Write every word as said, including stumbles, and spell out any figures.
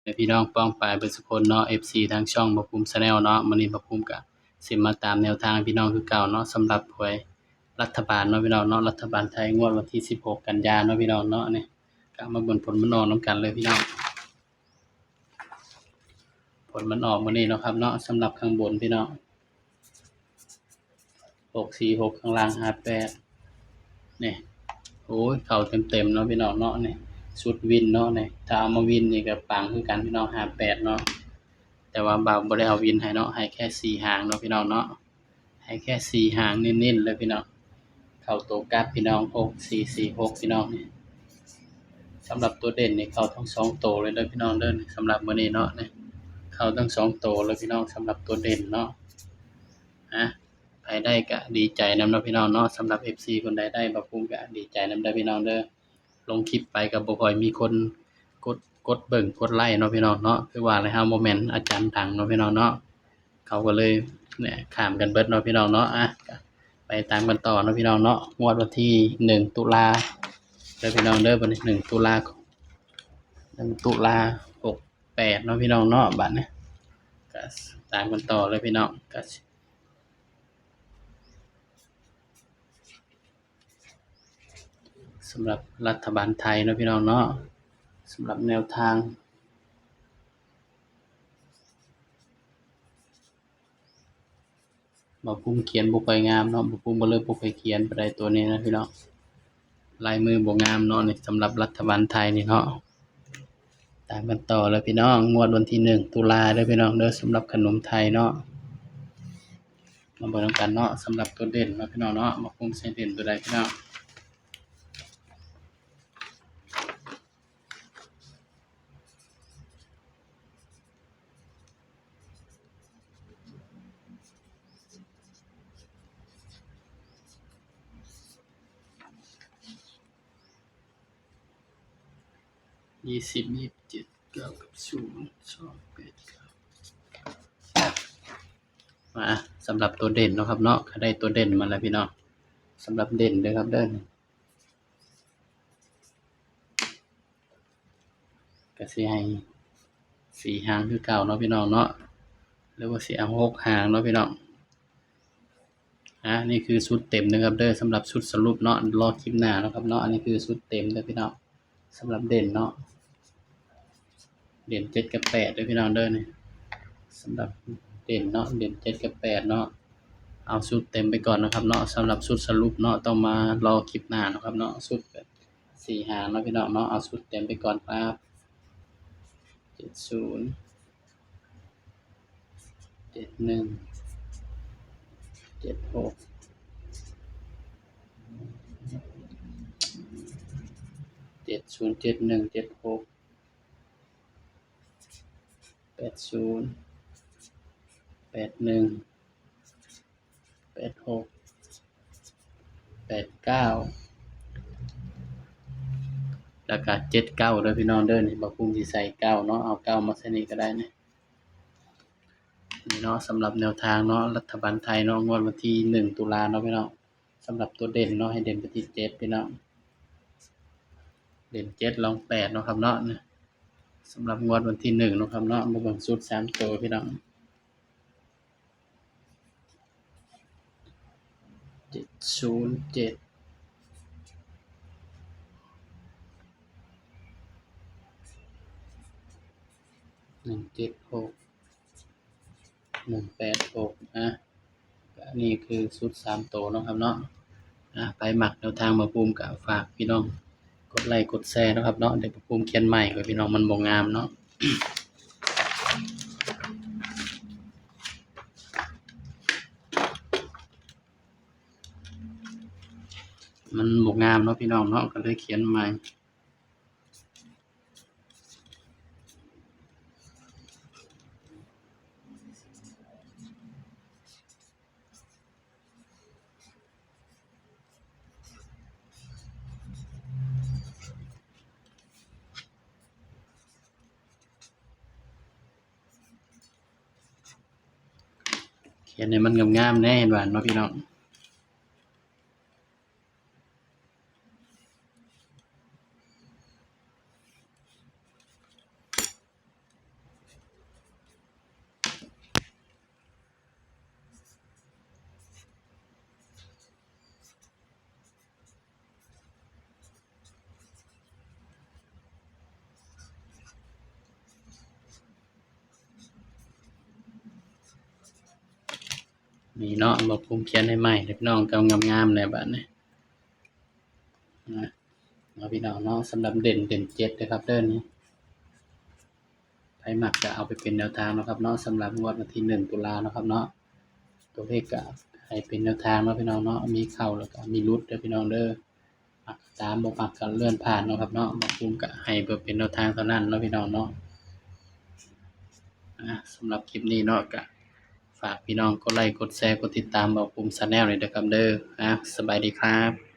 ให้พี่น้องป้องปายเบิดสุคนเนาะ เอฟซี ทางช่องบ่าวภูมิ Channel เนาะ มื้อนี้บ่าวภูมิก็สิมาตามแนวทางพี่น้องคือเก่าเนาะ สำหรับหวยรัฐบาลเนาะพี่น้องเนาะ รัฐบาลไทยงวดวันที่สิบหกกันยาเนาะพี่น้องเนาะ นี่ก็มาเบิ่งผลมันออกนำกันเลยพี่น้อง ผลมันออกมื้อนี้เนาะครับเนาะ สำหรับข้างบนพี่น้อง หกสี่หก ข้างล่าง ห้าแปด นี่ โอ้ย เข้าเต็มๆเนาะพี่น้องเนาะ นี่ ชุดวินเนาะ นี่ ถ้าเอามาวินนี่ก็ปังคือกันพี่น้อง ห้าแปด เนาะ แต่ว่าบ่าวบ่ได้เอาวินให้เนาะ ให้แค่สี่หางเนาะพี่น้องเนาะ ให้แค่สี่หางเน้นๆเลยพี่น้อง เข้าตัวกลับพี่น้อง หกสี่สี่หก พี่น้อง นี่ สำหรับตัวเด่นนี่เข้าทั้งสองตัวเลยเด้อพี่น้องเด้อ สำหรับมื้อนี้เนาะ นี่ เข้าทั้งสองตัวเลยพี่น้อง สำหรับตัวเด่นเนาะ อ่ะ ไผได้ก็ดีใจนำเนาะพี่น้องเนาะ สำหรับ เอฟซี คนใดได้บ่าวภูมิก็ดีใจนำเด้อพี่น้องเด้อ ลงคลิปไปก็บ่ค่อยมีคนกด กดเบิ่งกดไลค์เนาะพี่น้องเนาะ คือว่าแล้วเฮาบ่แม่นอาจารย์ดังเนาะพี่น้องเนาะ เขาก็เลยเนี่ยข้ามกันเบิดเนาะพี่น้องเนาะ อ่ะ ก็ไปตามกันต่อเนาะพี่น้องเนาะ งวดวันที่หนึ่งตุลาเด้อพี่น้องเด้อ วันที่หนึ่งตุลา หนึ่งตุลาหกแปดเนาะพี่น้องเนาะ บัดนี้ก็ตามกันต่อเลยพี่น้อง ก็ สำหรับรัฐบาลไทยเนาะพี่น้องเนาะ สำหรับแนวทาง บ่าวภูมิเขียนบ่ค่อยงามเนาะ บ่าวภูมิก็เลยบ่ค่อยเขียนปานใดตัวนี้นะพี่น้อง ลายมือบ่งามเนาะ นี่สำหรับรัฐบาลไทยนี่เนาะ ตามกันต่อเลยพี่น้อง งวดวันที่หนึ่งตุลาเด้อพี่น้องเด้อ สำหรับขนมไทยเนาะ มาเบิ่งนำกันเนาะ สำหรับตัวเด่นเนาะพี่น้องเนาะ บ่าวภูมิใส่เด่นตัวใดพี่น้อง ยี่สิบ ยี่สิบเจ็ด เก้า กับ ศูนย์ สอง แปด เก้า มา สำหรับตัวเด่นเนาะครับเนาะ ก็ได้ตัวเด่นมาแล้วพี่น้อง สำหรับเด่นเด้อครับเด้อ ก็สิให้สี่หางคือเก่าเนาะพี่น้องเนาะ หรือว่าสิเอาหกหางเนาะพี่น้อง อ่ะ นี่คือชุดเต็มนะครับเด้อ สำหรับชุดสรุปเนาะ รอคลิปหน้านะครับเนาะ อันนี้คือชุดเต็มเด้อพี่น้อง สำหรับเด่นเนาะ เด่นเจ็ดกับแปดเด้อพี่น้องเด้อ นี่ สำหรับเด่นเนาะ เด่นเจ็ดกับแปดเนาะ เอาชุดเต็มไปก่อนนะครับเนาะ สำหรับชุดสรุปเนาะ ต้องมารอคลิปหน้านะครับเนาะ ชุดแบบสี่หางเนาะพี่น้องเนาะ เอาชุดเต็มไปก่อนครับ เจ็ดศูนย์ เจ็ดหนึ่ง เจ็ดหก เจ็ดศูนย์ เจ็ดหนึ่ง เจ็ดหก แปดศูนย์ แปดหนึ่ง แปดหก แปดเก้า แล้วก็เจ็ดเก้าเด้อพี่น้องเด้อ นี่บ่าวภูมิสิใส่เก้าเนาะ เอาเก้ามาใส่นี่ก็ได้นี่ นี่เนาะ สำหรับแนวทางเนาะ รัฐบาลไทยเนาะ งวดวันที่หนึ่งตุลาเนาะพี่น้อง สำหรับตัวเด่นเนาะ ให้เด่นไปที่เจ็ดพี่น้อง เด่นเจ็ดรองแปดเนาะครับเนาะ นี่ สำหรับงวดวันที่หนึ่งเนาะครับเนาะ มาเบิ่งชุดสามตัวพี่น้อง เจ็ดศูนย์เจ็ด หนึ่งเจ็ดหก หนึ่งแปดหก นะ อันนี้คือชุดสามตัวเนาะครับเนาะ อ่ะ ไผมักแนวทางบ่าวภูมิก็ฝากพี่น้องกดไลค์กดแชร์เนาะครับเนาะ เดี๋ยวบ่าวภูมิเขียนใหม่ก่อนพี่น้อง มันบ่งามเนาะ มันบ่งามเนาะพี่น้องเนาะ ก็เลยเขียนใหม่ เขียนให้มันงามๆแหน่ เห็นบ่เนาะพี่น้อง เ นี่เนาะ บ่าวภูมิเขียนให้ใหม่เด้อพี่น้อง เอางามๆ แหน่บาดนี้ นะ เนาะพี่น้องเนาะ สำหรับเด่น เด่นเจ็ดนะครับเด้อ นี่ ไผมักก็เอาไปเป็นแนวทางเนาะครับเนาะ สำหรับงวดวันที่หนึ่งตุลาเนาะครับเนาะ ตัวเลขก็ให้เป็นแนวทางเนาะพี่น้องเนาะ มีเข้าแล้วก็มีหลุดเด้อพี่น้องเด้อ มักก็ตาม บ่มักก็เลื่อนผ่านเนาะครับเนาะ บ่าวภูมิก็ให้เพื่อเป็นแนวทางเท่านั้นเนาะพี่น้องเนาะ อ่ะ สำหรับคลิปนี้เนาะ ก็ฝากพี่น้องกดไลค์ กดแชร์ กดติดตามบ่าวภูมิ Channel เลยเด้อครับเด้อ อ่ะ สบายดีครับ